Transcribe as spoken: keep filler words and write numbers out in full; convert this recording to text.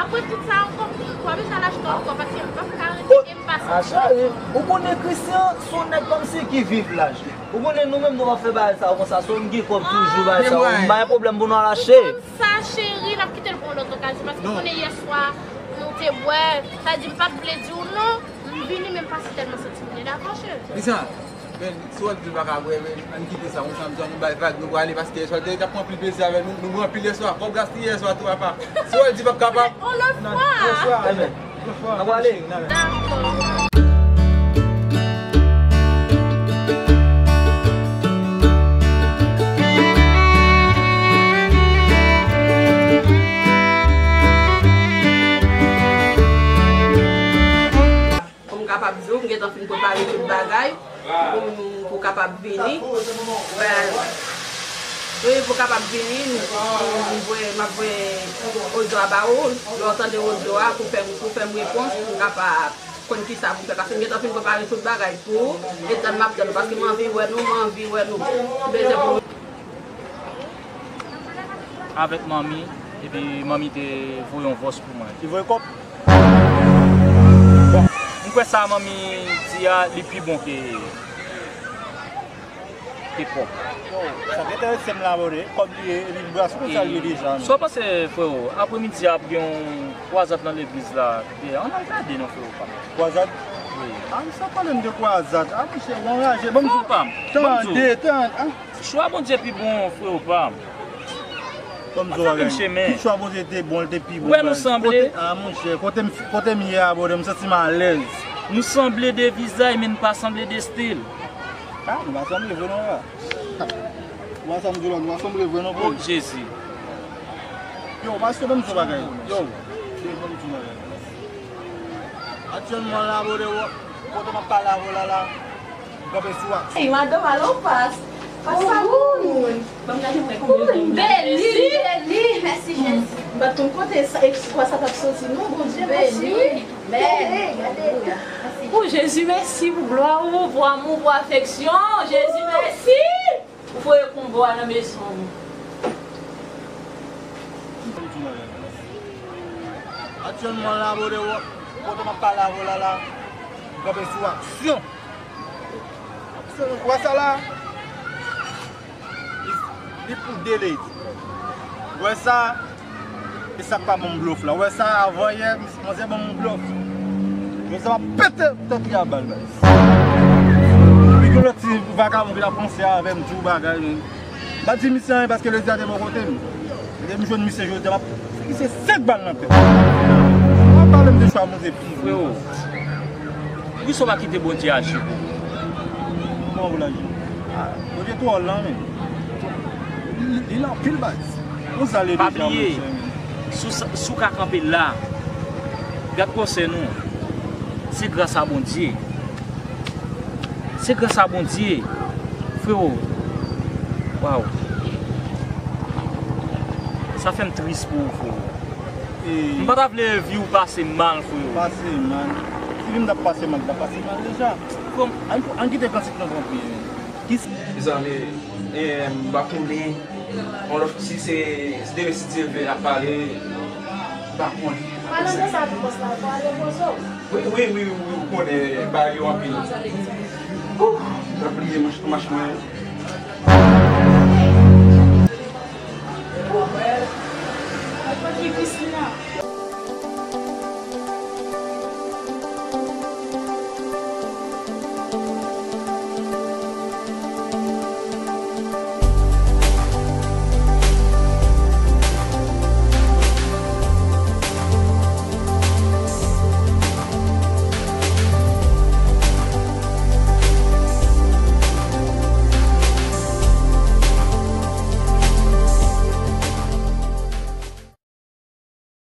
Mwen tout sa ankò, m pa bezwen al achte ankò, paske m p ap ka rete e m pa santi m anfòm. Ou konnen Christian se yon nèg kòmsi ki viv laj. Ou konnen nou menm nou pa fè bagay sa konsa, se yon gen kòb toujou bagay sa, m pa gen pwoblèm pou nou al achte. Ou konn sa, cheri, n ap kite l pou yon lòt okazyon, paske ou konnen yè swa nou te bwè, sa di m pa t vle di w non, m vini men m pa si tèlman santi m byen, dakò, cheri? Lisa, men, si w di l pa ka bwè, men, ann kite sa konsa, m di w, ann bay vag, nou prale, paske yè swa l te, t ap pran anpil plezi avè nou, nou bwè anpil yè swa, kòb gaspiye yè swa tou, apa. Si w di l p ap kapab. On lòt fwa. Lòt fwa. Enben, lòt fwa. N ap prale. Dakò. Pou m kapab di w, m gentan fin prepare tout bagay pou m, pou w kapab vini. Wi, pou w kapab vini, m, m voye, m ap voye odyo a ba ou. Lè w tande odyo a, pou fè m, pou fè m repons, pou m kapab konn kisa pou m fè. Paske m gentan fin prepare tout bagay pou ou. E tann m ap tann ou, paske m anvi wè nou, m anvi wè nou. M bezwen pou avèk manmi, epi manmi te voye yon vòs pou mwen. Li voye kòb? Bon, m kwè sa manmi di a, li pi bon ke, ke kòb. Yo, sa k enterese m la, brother, kòb li ye, epi bras konsa li ye deja, non? Sa w panse, freo? Apremidi a ap gen yon kwazad nan legliz la, dèyè. Ann al gade non, freo pa m. Kwazad? Wi. A, m sa pale m de kwazad. A, monchè, w anraje. Freo pa m, tande, tande. Chwa Bondye pi bon, freo pa m. Kòm pa sa menm chemen. Chwa Bondye te bon, li te pi bon. Wè nou sanble. Kote, a, monchè, kote m, kote m ye a, brother, m santi m alèz. Nou sanble de vizaj, men nou pa sanble de stil. A, nou pa sanble vre non, la. Ou pa sanble, nou pa sanble vre non, bro. O, Jezi. Yo, pastè, ban m di yon bagay. Yo, ban m di yon bagay. Aktyèlman la, brother, kote m ap pale avè w la, la, m kanpe sou aksyon. Ey, madanm, alò, pas. Pas sa pou moun. Ban m gade mwen konbyen moun. Beni, beni, mèsi, Jezi. M pa t konn kote sa, e kwa sa t ap soti, non, Bondye, mèsi, wi. Gade, gade. O, Jezi, mèsi pou glwa ou, pou amou, pou afeksyon. Jezi, mèsi. Ou voye konba w nan mezon nou. Aktyèlman la, brother, kote m ap pale avè w la, la, m kanpe sou aksyon. Aksyon, ou wè sa la? Li, li pou de lady. Ou wè sa? E sa k pa ban m blòf la. Ou wè sa, avan yè, manzè ban m yon blòf. Yo sa va pete tèt li a bal, baz. Epi gen lòt ti vakabon ki t ap ranse avè m, di w bagay, men. M pa di misye anyen paske lady a te bò kote m. Lè m jwenn misye jodi a, m ap fixé senk bal nan tèt. Ou ap pale m de chwa Bondye pi. Freo, poukisa w pa kite Bondye aji pou ou? Kòman pou l aji? A, Bondye twò lan, men. Li, li lan anpil, baz. Ou sa leve deja, monchè, men. Pa bliye, si w sa, si w ka kanpe la, gad gwosè nou. Se gras a Bondye. Se gras a Bondye, freo. Waw. Sa fè m tris pou ou, freo. M pa ta vle vi w pase mal, freo. Pase mal. Si vi m t ap pase mal, m t ap pase mal deja. Freo m. Ann, ann kite kantik nan pran pye. Kis- Mezanmi, eh, m pa konnen. On lòt, si se, si demen si Dye vle, n ap pale. M pa konnen. Pale de sa pou pòs la, pou ale poze w. Wi, wi, wi, wi, ou konnen bagay yo anpil. Ouh, m ap bliye mach, mach mwen. Ou konnen Kristina.